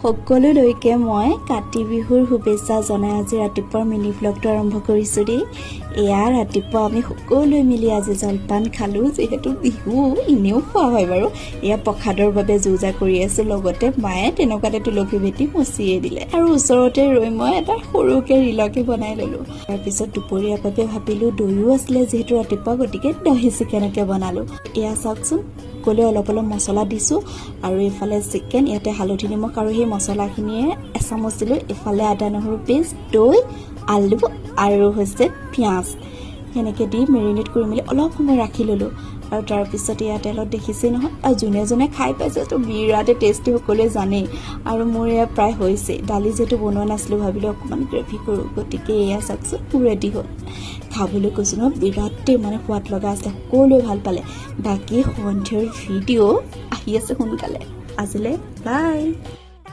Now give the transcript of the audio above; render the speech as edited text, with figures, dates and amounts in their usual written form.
সকলোলৈকে মই কাতি বিহুৰ শুভেচ্ছা জনাই আজি ৰাতিপুৱাৰ মিনি ব্লগটো আৰম্ভ কৰিছোঁ দেই। এয়া ৰাতিপুৱা আমি সকলোৱে মিলি আজি জলপান খালোঁ, যিহেতু বিহু এনেও খোৱা হয় বাৰু। এয়া প্ৰসাদৰ বাবে যো জা কৰি আছোঁ, লগতে মায়ে তেনেকুৱাতে তুলসী ভেটি মচিয়ে দিলে আৰু ওচৰতে ৰৈ মই এটা সৰুকৈ ৰিলকে বনাই ল'লোঁ। তাৰপিছত দুপৰীয়াৰ বাবে ভাবিলোঁ, দৈও আছিলে যিহেতু ৰাতিপুৱা, গতিকে দহি চিকেনকে বনালোঁ। এয়া চাওকচোন, সকলোৱে অলপ অলপ মছলা দিছোঁ আৰু এইফালে চিকেন, ইয়াতে হালধি, নিমখ আৰু সেই মছলাখিনিয়ে এচামুচ দিলোঁ। ইফালে আদা নহৰু পেষ্ট, দৈ, আলু আৰু হৈছে পিঁয়াজ, সেনেকৈ দি মেৰিনেট কৰি মেলি অলপ সময় ৰাখি ল'লোঁ। আৰু তাৰপিছত এয়া তেলত দেখিছেই নহয়, আৰু যোনে যোনে খাই পাইছে তো বিৰাটেই টেষ্টি, সকলোৱে জানেই। আৰু মোৰ এয়া প্ৰায় হৈছে। দালি যিহেতু বনোৱা নাছিলোঁ, ভাবিলোঁ অকণমান গ্ৰেভি কৰোঁ, গতিকে এয়া চাওকচোন, ৰেডি হ'ল। খাবলৈ কৈছোঁ নহয়, বিৰাটেই মানে সোৱাদ লগা আছিলে, সকলোৱে ভাল পালে। বাকী সন্ধিয়াৰ ভিডিঅ' আহি আছে সোনকালে। আজিলৈ বাই।